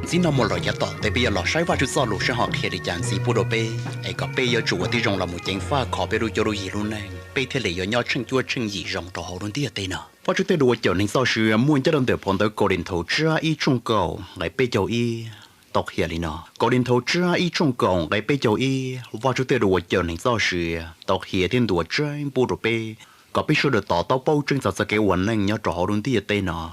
Ntxiv no mus lawm yav tom ntej peb yuav los saib Vajtswv txoj lus seb ho qhia li cas ntxiv pub rau peb, es kom peb yuav tsum ua tib zoo los mus ceev faj kho peb lub cuab lub yig lub neej, peb thiaj li yuav nyob tsheej cuab tsheej yim zoo rau hauv lub ntiaj teb no. Vajtswv tej lus uas cawm neeg txoj sia muaj nyob rau ntawm phau ntawv Kauleethaus tsab ib tshooj kaum nqe peb caug ib tau qhia li no. Kauleethaus tsab ib tshooj kaum nqe peb caug ib, Vajtswv tej lus uas cawm neeg txoj sia tau qhia thiab ntuas tseeb pub rau peb, kom peb sawv daws to taub paub tseeb txog txoj kev ua neej nyob rau hauv lub ntiaj teb no.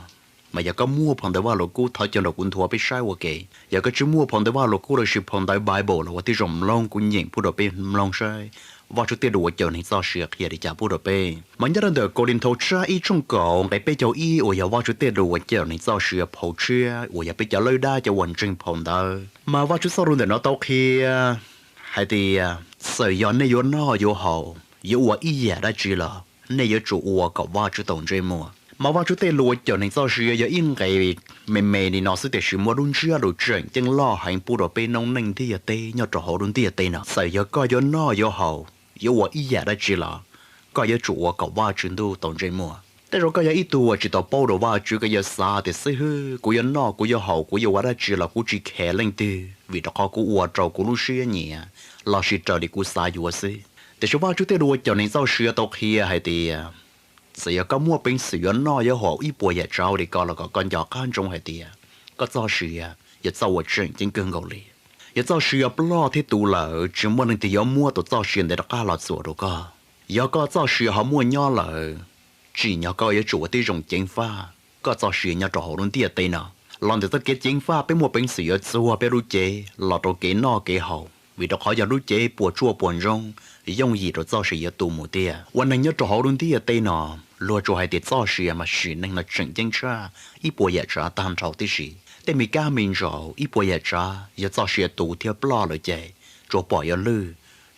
Mas yog koj muaj phau ntawv Vajluskub thov caw nrog kuv nthuav peb saib ua ke. Yog koj tsis muaj phau ntawv Vajluskub lossis phau ntawv Bible los ua tib zoo mloog, kuv nyeem pub rau peb mloog saib Vajtswv tej lus uas cawm neeg txoj sia qhia li cas pub rau peb. Mas nyob rau ntawm Kauleethaus tsab ib tshooj kaum nqe peb caug ib uas yog Vajtswv tej lus uas cawm neeg txoj sia phau tshiab uas yog peb cov lawb dab cov uas ntseeg phau ntawv, mas Vajtswv txoj lus ntawm no tau qhia hais tias, txawm yog nej yuav noj yuav haus yuav ua ib yam dab tsi los nej yuav tsum ua kom Vajtswv tau ntsej muag. Mas Vajtswv tej lus uas cawm neeg txoj sia yog ib nqe me me li no xwb tiam sis muaj lub ntsiab lus tseem ceeb loj heev pub rau peb noob neej ntiaj teb nyob rau hauv lub ntiaj teb no. Txawm yog koj yuav noj yuav haus yuav ua ib yam dab tsi los koj yuav tsum ua kom Vajtswv Ntuj tau ntsej muag. Tej zaum koj yog ib tug uas tsis tau paub rau Vajtswv, koj yuav xav tias xib hwb, kuv yuav noj kuv yuav haus kuv yuav ua dab tsi los kuv tsis kheev leej twg vim rau qhov kuv ua rau kuv lub siab nyiam lossis raws li kuv xav yuav xwb. Tiam sis Vajtswv tej lus uas cawm neeg txoj sia tau qhia hais tias, txawm yog koj muaj peev xwm yuav noj yuav haus ib puas yam tsav li ko los kom koj nco qab ntsoov hais tias koj txoj sia yog txoj uas tseem ceeb kawg nkaus li. Yog txoj sia ploj thiab tu lawm tsis muaj leej twg yuav muab tus txoj sia ntawd rov qab los txuas rau koj. Yog koj txoj sia ho muaj nyob lawm, tsim nyog koj yuav tsum ua tib zoo ceev faj koj txoj sia nyob rau hauv lub ntiaj teb no. Los ntawm txoj kev ceev faj peb muaj peev xwm yuav txuag peb lub cev los rau kev noj kev haus vim rau qhov yog lub cev puas tsuaj puas ntsoog, yooj yim rau txoj sia yuav tu mus tiag. Ua neeg nyob rau hauv lub ntiaj teb no, luag tsuas hais tias txoj sia mas sim neej no tseem ceeb tshaj ib puas yam tsav tag nrho tib si. Tej me kab me ntsaum ib puas yam tsav yog txoj sia tu thiab ploj lawm ces tsuas pom yuav lwj,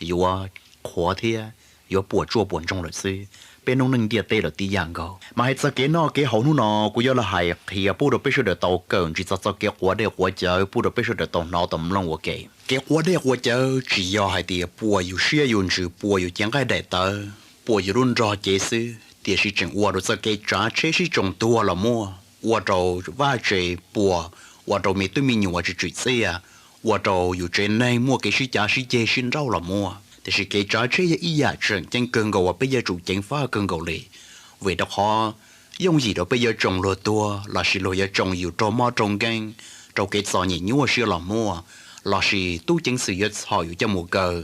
yuav qhuav thiab yuav puas tsuaj puas ntsoog lawm xwb. Peb noob neej ntiaj teb los tib yam nkaus. Mas hais txog kev noj kev haus hnub no kuv yuav los hais qhia pub rau peb sawv daws tau kawm ntsis txog txoj kev quav dej quav cawv pub rau peb sawv daws tau hnov tau mloog ua ke. Kev quav dej quav cawv tsis yog hais tias puas yus siab yus ntsws, puas yus cev nqaij daim tawv, puas yus lub nrog cev xwb, tiam sis tseem ua rau txoj kev tsav tsheb sib tsoo tuag los muaj, ua rau vaj tse puas, ua rau me tub me nyuam tsis tsim txiaj, ua rau yus tsev neeg muaj kev sib cav sib ceg sib nrauj los muaj. Tiam sis kev tsav tsheb yog ib yam tseem ceeb kawg nkaus uas peb yuav tsum ceev faj kawg nkaus li, vim rau qhov yooj yim rau peb yuav tsoo luag tuag lossis luag yuav tsoo yus raug mob raug nkeeg, raug kev txom nyem nyuaj siab los muaj, lossis tub ceev xwm yuav txhom yus coj mus kaw,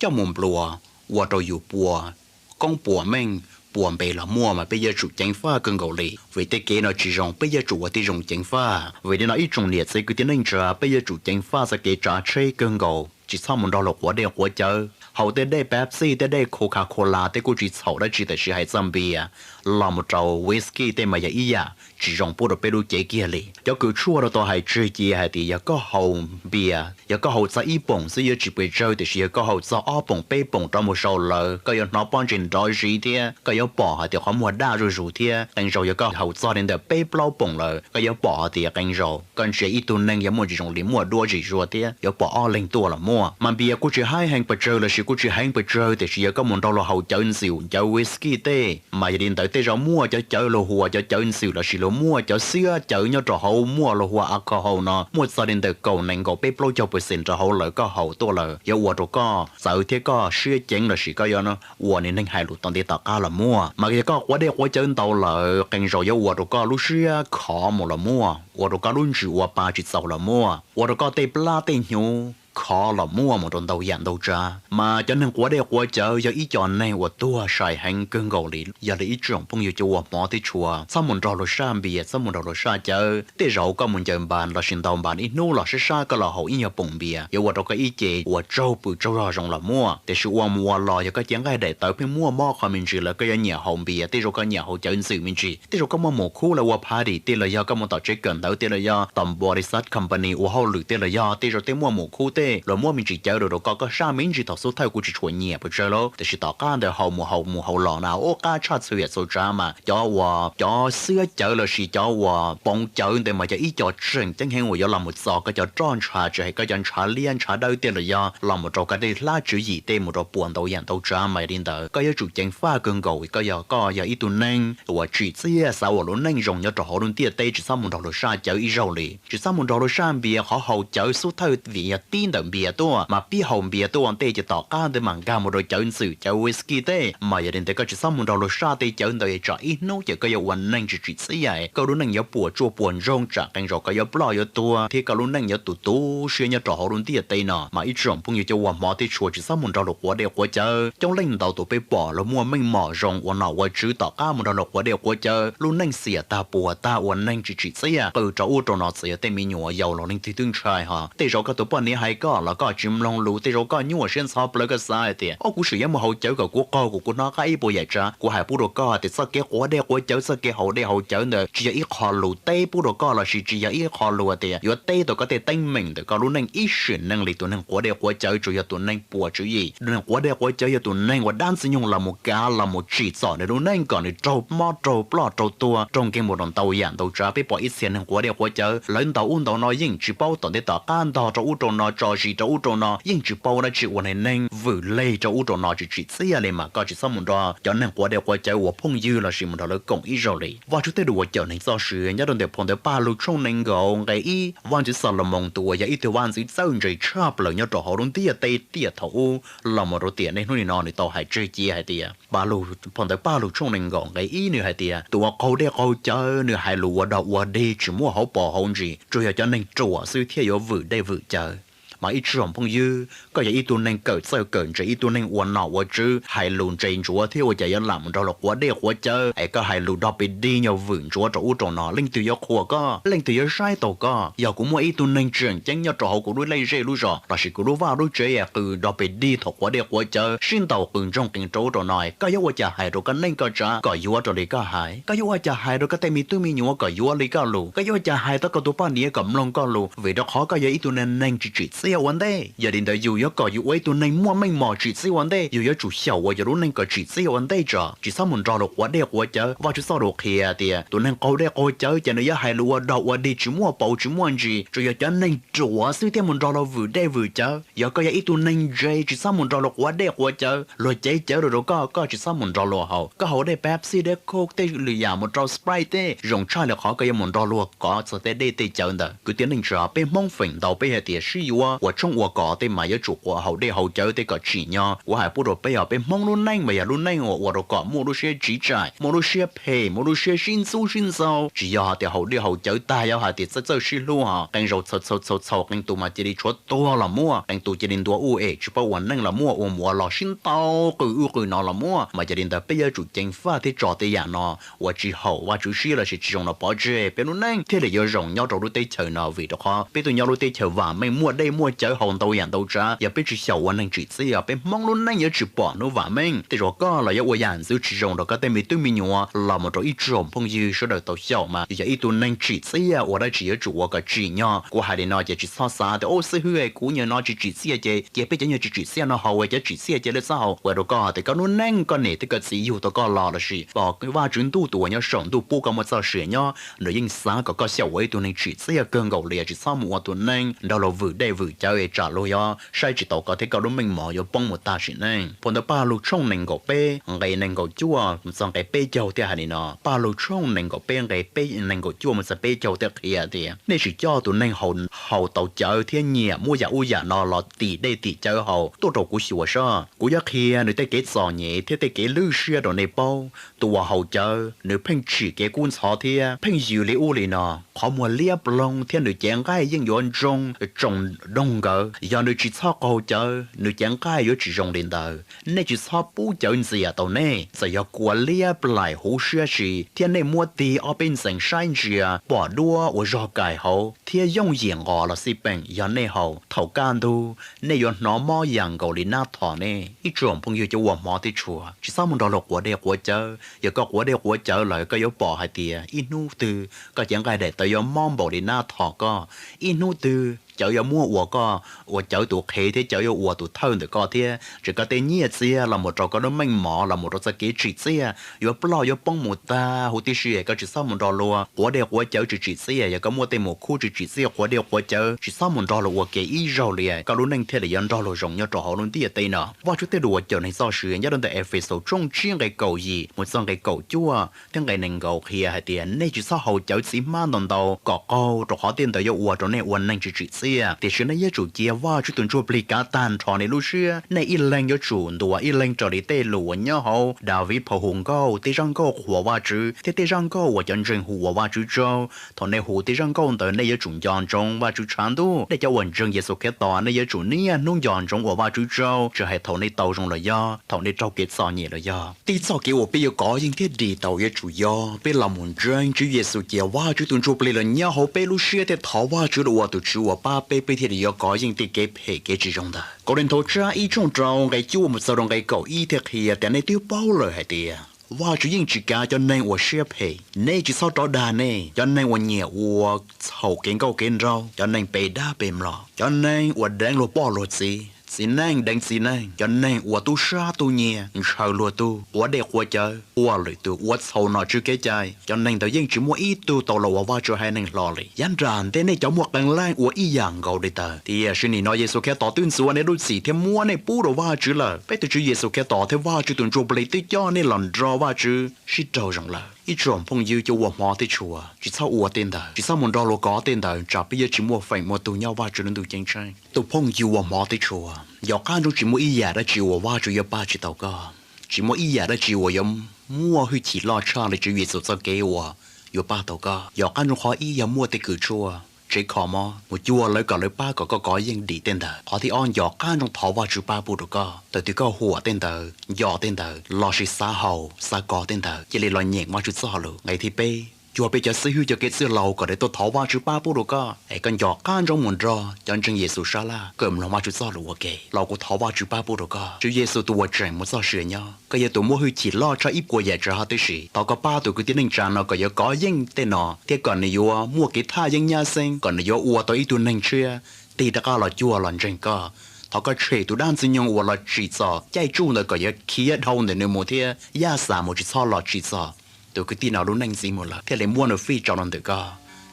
coj mus nplua, ua rau yus puas koob puas meej puas npe los muaj. Mas peb yuav tsum ceev faj kawg nkaus li, vim tej kev no tsis zoo, peb yuav tsum ua tib zoo ceev faj. Vim li no ib tsoom niam txiv kwv tij neej tsa, peb yuav tsum ceev faj txoj kev tsav tsheb kawg nkaus, tsis txhob mus nrog luag quav dej quav cawv. Haus tej dej Pepsi, tej dej Coca-Cola tej kuj tsis txhaum dab tsi, tiam sis hais txog npias los mus rau whisky tej mas yog ib yam tsis zoo pub rau peb lub cev kiag li. Cov kws tshuaj rau tau hais tseg cia hais tias yog koj haus npias, yog koj haus txog ib poom xwb yuav tsis pes tsawg, tiam sis yog koj haus txog ob poom peb poom rov mus saum lawv, koj yuav hnov pob ntseg nrov zis thiab koj yuav pom hais tias qhov muag daj zuj zus thiab. Qee zaus yog koj haus txog li ntawm peb plaub poom lawm, koj yuav pom hais tias qee zaus koj ntsia ib tug neeg yuav muaj tsis zoo li muaj duab zim zuag thiab yuav pom ob leeg tuaj los muaj. Mas npias kuj tsis haib heev pes tsawg lossis kuj tsis heev pes tsawg, tiam sis yog koj mus nrog luag haus cawv ntxwm cawv whisky tej mas yog li ntawd. Tej zaum muaj cov cawv luag hu ua cov cawv ntxwm lossis luag muaj cov xiab cawv nyob rau hauv muaj luag hu ua alcohol no muaj txog li ntawm kaum nees nkaum peb plaub caug percent rau hauv lawm, koj haus tuaj lawm yuav ua rau koj txawv thiab koj siab ceev lossis koj yuav ua niag neeg hais lus tom ntej tom qab los muaj. Mas yog koj quav dej quav cawv ntau lawm, qee zaus yuav ua rau koj lub siab khov mus los muaj, ua rau koj lub ntsws ua pa tsis txaus los muaj, ua rau koj tej plab tej hnyuv khov los muaj mus rau ntau yam ntau tsav. Mas cov neeg quav dej quav cawv yog ib co neeg uas tuag sai heev kawg nkaus li. Yog li ib tsoom phooj ywg cov uas hmov thiab tshua, txhob mus nrog luag saj npias, txhob mus nrog luag saj cawv. Tej zaum koj mus ncaws npas lossis ntaus npas ib hnub los sab sab koj los haus ib nyuag poom npias yuav ua rau koj ib ce uas tsaug pw tsaug zog zoo los muaj. Tiam sis ua mus ua los yog koj cev nqaij daim tawv pheej muaj mob qhov me ntsis lawm koj yuav nyiam haus npias, tej zaum koj nyiam haus cawv ntxwm me ntsis, tej zaum koj muaj mus khub los ua party tej los yog koj mus tom tsev kawm ntawv tej los yog tom npau li xav company ua hauj lwm tej los yog tej zaum tej muaj mus khub tej luag muab me ntsis cawv rau rau koj, koj saj me ntsis thaum xub thawj kuv tsis tshua nyiam pes tsawg lauj, tiam sis tom qab ntawd haus mus haus mus haus los na ub qab tshaj txhua yam txhua tsav mas cov uas cov xwab cawv lossis cov uas poov cawv ntawd mas yog ib co tseem ceeb heev uas yuav los mus txo koj cov roj ntshav, tsis hais koj cov ntshav liab ntshav dawb tiag los yog los mus rau koj tej hlab tswv yim tej mus rau puas ntau yam ntau tsav mas yog li ntawd koj yuav tsum ceev faj kawg nkaus. Koj yog, koj yog ib tug neeg uas tsim txiaj xav ua lub neej zoo nyob rau hauv lub ntiaj teb, tsis txhob mus nrog luag saj cawv ib zaug li, tsis txhob mus nrog luag saj npias qhov haus cawv xub thawj vim yog tib ntawm npias tuaj mas pib haus npias tuaj ua ntej ces tom qab ntawd mas nkag mus rau cawv ntxwm cawv whisky tej mas yog li ntawd koj tsis txhob mus nrog luag saj tej cawv ntawd es tsam ib hnub ces koj yuav ua neeg tsis tsim txiaj, koj lub neej yuav puas tsuaj puas ntsoog tsam qee zaus koj yuav ploj yuav tuag thiab koj lub neej yuav tu tu siab nyob rau hauv lub ntiaj teb no. Mas ib tsoom phooj ywg cov uas hmov thiab tshua, tsis txhob mus nrog luag quav dej quav cawv. Coob leej ntau tus peb pom luag muaj meej mom zoo ua nom ua tswv tom qab mus nrog luag quav dej quav cawv, lub neej xiam tag puas tag ua neeg tsis tsim txiaj, qw rau ub rau no txawm yog tej me nyuam yaus los leej twg twb ntshai ho. Tej zaum koj tus poj niam hais koj los koj tsis mloog lus, tej zaum koj nyuaj siab ntxhov plaws koj xav hais tias o kuv sim yuav mus haus cawv kom kuv qaug kom kuv hnov qab ib puas yam tsav. Kuv hais pub rau koj tias txoj kev quav dej quav cawv, txoj kev haus dej haus cawv ntawd tsis yog ib qho lus teb pub rau koj lossis tsis yog ib qho lus tias yuav teb tau koj tej teeb meem ntawm koj lub neej ib sim neej li. Tus neeg quav dej quav cawv tsuas yog tus neeg puas tswv yim. Tus neeg quav dej quav cawv yog tus neeg uas dab ntxwg nyoog los mus kav los mus tsim txom nws lub neej kom nws raug mob raug ploj raug tuag raug nkeeg mus rau ntau yam ntau tsav. Peb pom ib txhia neeg quav dej quav cawv lawv ntaus ub ntaus no yeej tsis paub, tom ntej tom qab ntog rau ub rau no tso zis rau ub rau no yeej tsis paub dab tsi, ua neeg vwm leg rau ub rau no tsis tsim txiaj li. Mas koj tsis txhob mus nrog cov neeg quav dej quav cawv ua phooj ywg lossis mus nrog lawv koom ib zaug li. Vajtswv tej lus uas cawm neeg txoj sia nyob rau ntawm phau ntawv Pajlug tshooj nees nkaum nqe ib, Vaj ntxwv Xalumoos tus uas yog ib tug vaj ntxwv txawj ntse tshaj plaws nyob rau hauv lub ntiaj teb tiam thaum ub los mus rau tiam niaj hnub nim no nws tau hais tseg cia hais tias, Pajlug, phau ntawv Pajlug tshooj nees nkaum nqe ib nws hais tias tus uas qaug dej qaug cawv nws hais lus ua dog ua dig tsis muaj hauv paus hauv ntsis, tsuas yog cov neeg ruam xwb thiaj yuav vwm dej vwm cawv. Mas ib tsoom phooj ywg, koj yog ib tug neeg kawm txawj kawm ntse, ib tug neeg ua nom ua tswv, hais lus ntse ntsuav thiab ua cas yuav lam mus nrog luag quav dej quav cawv es koj hais lus dog pes dig nyog vwm ntsuav rau ub rau no, leej twg yuav qhuas koj, leej twg yuav saib taus koj? Yog kuv muaj ib tug neeg tseem ceeb nyob rau hauv kuv lub lej zej lub zos lossis kuv lub vaj lub tsev qw dog pes dig thaum quav dej quav cawv sib ntaus qws ntsoog qees rau ub rau no, koj yuav ua cas hais rau koj neej koj tsav kom yuav raws li koj hais? Koj yuav ua cas hais rau koj tej me tub me nyuam kom yuav li koj lus? Koj yuav ua cas hais rau koj tus poj niam kom mloog koj lus? Vim rau qhov koj yog ib tug neeg tsis tsim txiaj ua ntej. Yog li ntawd yus yuav kom yus ua ib tug neeg muaj meej mom tsim txiaj ua ntej, yus yuav tsum xyaum ua yus lub neej kom tsim txiaj ua ntej tso, tsis txhob mus nrog luag quav dej quav cawv. Vaj tswv txoj lus qhia tias tus neeg qaug dej qaug cawv ces nws yuav hais lus ua dog ua dig tsis muaj paus tsis muaj ntsis, tsuas yog cov neeg ruam xwb thiaj mus nrog luag vwm dej vwm cawv. Yog koj yog ib tug neeg ntse tsis txhob mus nrog luag quav dej quav cawv, luag cev cawv rau rau koj, koj tsis txhob mus nrog luag haus. Koj haus dej Pepsi dej Coke tej lwm yam mus rau Sprite tej zoo tshaj li qhov koj yuav mus nrog luag kov txog tej dej tej cawv ntawd. Kwv tij neej tsa, peb Hmoob feem ntau peb hais tias sib yuav ua tshoob ua kos tej mas yuav tsum haus dej haus cawv tej kom tsim nyog. Kuv hais pub rau peb os, peb Hmoob lub neej mas yog lub neej uas ua rau kom muaj lub siab tsiv tsaim, muaj lub siab phem, muaj lub siab sib ntxub sib ntxaug. Tsis yog hais tias haus dej haus cawv tag yuav hais tias txawj txawj sib hlub ho, qee zaus txhaum txhaum txhaum txhaum qee tus mas cia li tshuav tuag los muaj, qee tus cia li ntuav ua es tsis paub ua neej los muaj, ua mus ua los sib ntaus qws ub qws no los muaj. Mas yog li ntawd peb yuav tsum ceev faj thiab tso tej yam no uas tsis haum Vajtswv siab lossis tsis zoo no pov tseg, peb lub neej thiaj li yuav zoo nyob rau lub teb chaws no. Vim rau qhov peb tuaj nyob lub teb chaws vam meej muaj dej muaj cawv haus ntau yam ntau tsav, yog peb tsis xyaum ua neeg tsim txiaj, peb Hmoob lub neej yuav tsis pom hnub vam meej. Tej zaum koj los yuav ua yam ntxwv tsis zoo rau koj tej me tub me nyuam los mus rau ib tsoom phooj ywg sawv daws tau xyaum mas yog ib tug neeg tsim txiaj ua dab tsi yuav tsum ua kom tsim nyog. Kuv hais li no ces tsis txhob xav tias ub xib hwb kuv nyuag no tsis tsim txiaj ces cia peb cov nyuag tsis tsim txiaj no haus, cov tsim txiaj ces lawv txhob haus. Ua rau koj tias koj lub neej koj niam thiab koj txiv yug tau koj los lossis pom Vajtswv ntuj tus uas nyob saum ntuj pub koj muaj txoj sia nyob, nws yeej xav kom koj xyaum ua ib tug neeg tsim txiaj kawg nkaus li, tsis txhob mus ua tus neeg nrog luag vwm dej vwm cawv es tsam luag yuav saib tsis taus koj thiab koj lub meej mom yuav poob mus tag sim neej. Phau ntawv Pajlug tshooj nees nkaum peb nqe nees nkaum cuaj mus txog nqe peb caug thiaj hais li no, Pajlug tshooj nees nkaum peb nqe peb, nees nkaum cuaj mus txog peb caug thiaj qhia tias nej tsis coj tus neeg haus tau cawv thiab nyiam muab yam ub yam no los tim dej tim cawv haus tuaj rau kuv xyuas soj. Kuv yuav qhia nws tej kev txom nyem thiab tej kev lwj siab rau nej paub. Tus uas haus cawv nws pheej tsim kev kub ntxhov thiab pheej yws li ub li no, qhov muag liab ploog thiab nws cev nqaij yeej yuav ntsoog tsoos doog nkawd. Yog nws tsis txhob qaug cawv, nws cev nqaij yuav tsis zoo li ntawd. Nej tsis txhob pub cawv ntxias tau nej, txawm yog kua liab plaim huv siab si thiab nej muab tig ob peb ntxeev saib ntsia pom duab ua zog kais hauv thiab yooj yim nqos los xij peem, yog nej haus thaum kaj ntug nej yuav hnov mob yam nkaus li nab thom nej. Ib tsoom phooj ywg cov uas hmov thiab tshua, tsis txhob mus nrog luag quav dej quav cawv. Yog koj quav dej quav cawv lawm koj yuav pom hais tias ib hnub twg koj cev nqaij daim tawv yuav mob npaum li nab thom koj. Ib hnub twg cawv yuav muab ua koj ua cawv tus qhev thiab cawv yuav ua tus thawj ntawm koj thiab. Tsis koj tej nyiaj txiag los mus rau koj lub meej mom los mus rau txoj kev tsim txiaj yuav ploj yuav poob mus tag huv tib si. Koj tsis txhob mus nrog luag quav dej quav cawv tsis tsim txiaj. Yog koj muaj tej mus khub tsis tsim txiaj quav dej quav cawv, tsis txhob mus nrog luag ua ke ib zaug li, koj lub neej thiaj li yuav nrog luag zoo nyob rau hauv lub ntiaj teb no. Vajtswv tej lus uas cawm neeg txoj sia nyob rau ntawm Efexus tshooj tsib nqe kaum yim mus txog nqe kaum cuaj thiab nqe nees nkaum qhia hais tias, nej tsis txhob haus cawv txiv hmab ntau ntau kom qaug, rau qhov tej ntawd yuav ua rau nej ua neeg tsis tsim txiaj. Tiam sis nej yuav tsum cia Vajtswv tus ntsuj plig kav tag nrho nej lub siab. Nej ib leeg yuav tsum ntuas ib leeg raws li tej lus uas nyob hauv Daviv phau hu nkauj, tej zaj nkauj qhuas Vajtswv thiab tej zaj nkauj uas cov ntseeg hu ua Vajtswv tsaug. Thaum nej hu tej zaj nkauj ntawd, nej yuav tsum nco ntsoov Vajtswv tshav ntuj. Nej cov uas ntseeg Yexus Khetos, nej yuav tsum niaj hnub nco ntsoov ua Vajtswv tsaug, tsis hais thaum nej tau zoo los yog thaum nej raug kev txom nyem los yog. Tib txoj kev uas peb yuav kov yeej thiab dim tau yuav tsum yog peb los mus ntseeg Tswv Yexus, cia Vajtswv tus ntsuj plig los nyob hauv peb lub siab thiab thov Vajtswv los ua tus Tswv uas pab peb, peb thiaj li yuav kov yeej tej kev phem kev tsis zoo ntawd. Kauleethaus tsab ib tshooj rau nqe cuaj mus txog rau nqe kaum ib thiaj qhia tias, nej twb paub lawm hais tias Vajtswv yeej tsis kav cov neeg uas siab phem. Nej tsis txhob rov dag nej, cov neeg uas nyiam ua txhaum kev nkauj kev nraug, cov neeg pe dab pe mlom, cov neeg uas deev luag poj luag txiv, txiv neej deev txiv neej, cov neeg ua tub sab tub nyiag, ntshaw luag tug, quav dej quav cawv, quaj lwm tus, ua txhaum nom tswv kev cai, cov neeg ntawd yeej tsis muaj ib tug tau los ua Vajtswv haiv neeg hlo li. Yav nram ntej nej cov muaj qee leej ua ib yam nkaus li ntawd, tiam sis nim no Yexus Khetos twb ntxuav nej lub txim thiab muab nej pub rau Vajtswv lawm. Peb tus Tswv Yexus Khetos thiab Vajtswv tus ntsuj plig twb coj nej los nrog Vajtswv sib raug zoo lawm. Ib tsoom phooj ywg cov uas hmov thiab tshua, tsis txhob ua tej ntawd, tsis txhob mus nrog luag kov tej ntawd, tsam peb yuav tsis muaj feem muaj tug nyob Vajtswv lub ntuj ceeb tsheej. Tus phooj ywg uas hmov thiab tshua, nco qab ntsoov tsis muaj ib yam dab tsi uas Vajtswv yuav pab tsis tau koj. Tsis muaj ib yam dab tsi uas yuav muaj hwj chim loj tshaj li Tswv Yexus txoj kev uas yuav pab tau koj. Nco qab ntsoov qhov ib yog muaj tej kws tshuaj, tsev kho mob, mus cuag lawv kom lawv pab kom koj kov yeej dim tej ntawd. Qhov thib ob, nco qab ntsoov thov Vajtswv pab pub rau koj. Thaum twg koj huam tej ntawd, nco tej ntawd lossis xav haus xav kov tej ntawd, cia li los nyeem Vajtswv txoj lus. Nqe thib peb, cuag peb cov xib hwb cov kev txwj laus kom lawv tuaj thov Vajtswv pab pub rau koj, es koj nco qab ntsoov mus nrog cov ntseeg Yexus sab laj kawm mloog Vajtswv txoj lus ua ke. Los kuv thov Vajtswv pab pub rau koj. Tswv Yexus tus uas tseem muaj txoj sia nyob, koj yog tus muaj hwj chim loj tshaj ib puas yam tsav hauv tib si. Thov koj pab tus kwv tij neej tsa no kom yuav kov yeej tej no thiab kom nws yuav muaj kev thaj yeeb nyab xeeb, kom nws yuav ua tau ib tug neeg tshiab tig rov qab los cuag los ntseeg koj. Thov koj tshem tus dab ntxwg nyoog uas los tsim txom caij tsuj ntawd kom yuav khiav dhau ntawm nws mus thiab yaj xav mus tsis txhob los tsim txom tus kwv tij no lub neej ntxiv mus lawm, thiaj li muab nws fij tso rau ntawm koj,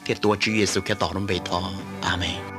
thiab tuav Tswv Yexus Khetos lub npe thov, Amees.